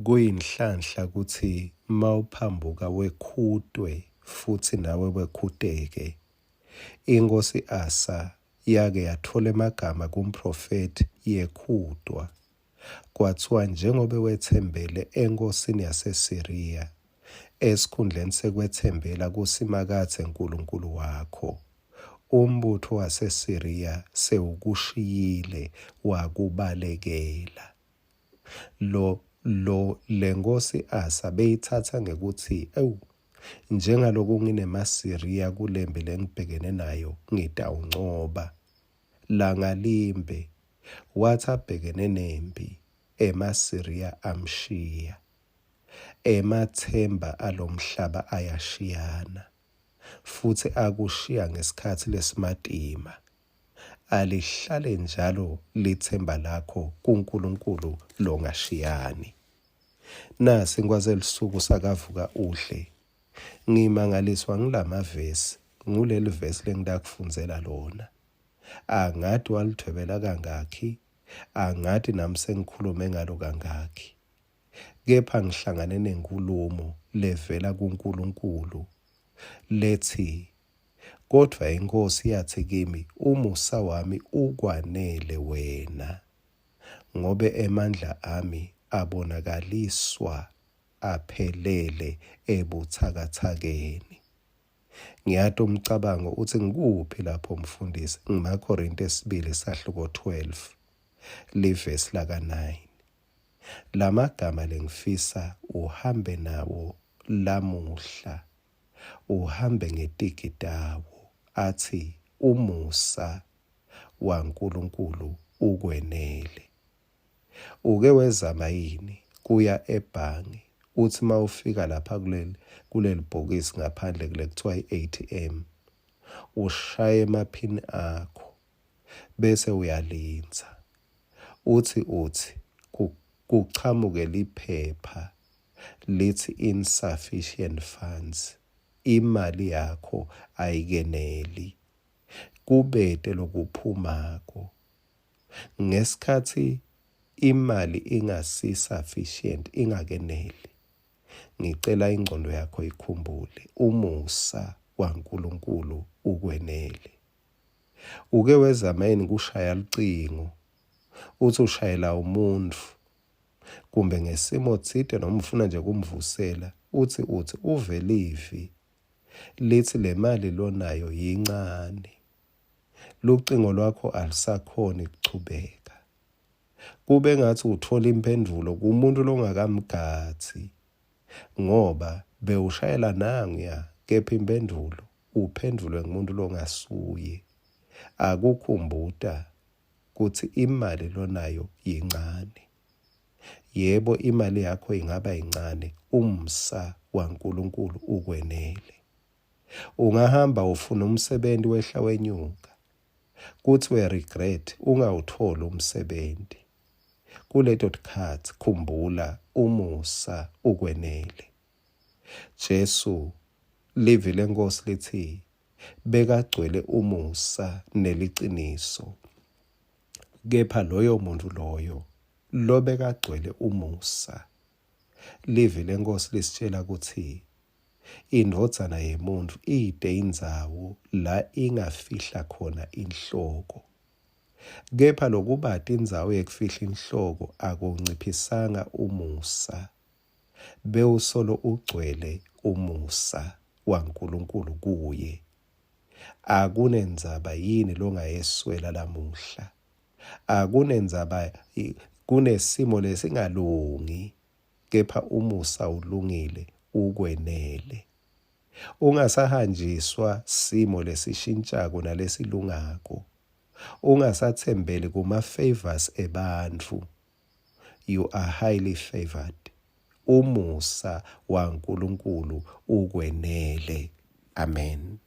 Kuyinhlanhla kutsi mawuphambuka wekhutwe futsi nawe wekhuteke. Inkhosi Asa yake yatfola emagama kumphrofethi yekhutwa, kwatsiwa njengobe wetsembele enkhosini yaseSiriya esikhundleni sekwetsembela kuSimakadze Nkulunkulu wakho, umbutfo waseSiriya sewukushiyile wakubalekela. Lo, lo, lenkhosi Asa beyitsatsa ngekutsi, ewu, njengaloku nginemaSiriya kulempi lengibhekene nayo, ngitawuncoba. Langalimbe, watsi abhekene nempi, emaSiriya amshiya. Ematsemba alomhlaba ayashiyana, futsi akushiya ngesikhatsi lesimatima. Alihlale njalo litsemba lakho kuNkulunkulu longashiyani. Nasi inkwaselusuku sakavuka udle. Ngimangaliswa ngilamavesi, nguleli vesi lengitakufundzela lona. Angati walidvwebela kangakhi, angati nami sengikhulume ngalo kangakhi. Kepha ngihlangane nenkhulumo levela kuNkulunkulu letsi Kodvwa iNkhosi yatsi kimi, Umusa wami ukwanele wena, ngobe emandla ami abonakaliswa aphelele ebutsakatsakeni. Ngiyati umcabango utsi ngikuphi lapho mfundisi? NgimaKorinte esibili sahluko 12 livesi laka-9. Lamagama lengifisa uhambe nawo lamuhla uhambe ngetigi tawo, atsi, Umusa waNkulunkulu ukwenele. Uke wezama yini kuya ebhange utsi mawufika lapha kuleli kulelibhokisi ngaphandle kule kuthiwa i-ATM ushaye emaphini akho bese uyalindza utsi utsi kuchamuke liphepha litsi insufficient funds, imali yakho ayikeneli, kubete lokuphumako. Ngesikhatsi imali ingasi sufficient, ingakeneli, ngicela ingcondo yakho ikhumbule umusa waNkulunkulu ukwenele. Uke wezama yini kushaya lucingo utsi ushayela umuntfu kumbe ngesimo tsite noma ufuna nje kumvusela utsi utsi uve livi litsi le mali lonayo yincane lucingo lwakho alusakhoni kuchubeka kube ngathi uthola imphendvulo kumuntu longakamgadzi ngoba bewushayela nanguya kepha imphendvulo uphendvulwe ngumuntu longasuye akukhumbuta kutsi imali lonayo yincane. Yebo, imali yakho ingaba yincane, umsa waNkulunkulu ukwenele. Ungahamba ufuna umsebenti wehla wenyuka, kutsi we regret ungawutfoli umsebenti. Kuleto tikhatsi khumbula umusa ukwenele. Jesu, livi leNkhosi litsi Bekagcwele umusa neliciniso. Kepha loyo muntfu loyo lobekagcwele umusa, livi leNkhosi lisitjela kutsi iNdvodzana yemuntfu ite indzawo la ingafihla khona inhloko. Kepha lokubati indzawo yekufihla inhloko akunciphisanga umusa Bewusolo ugcwele umusa waNkulunkulu kuye. Akunendzaba yini longayeswela lamuhla. Akunendzaba kunesimo lesingalungi, kepha umusa ulungile ukwenele. Ungasahanjiswa simo lesishintshako nalesilungako. Ungasatsembeli kuma-favours ebantfu. You are highly favored. Umusa waNkulunkulu ukwenele. Amen.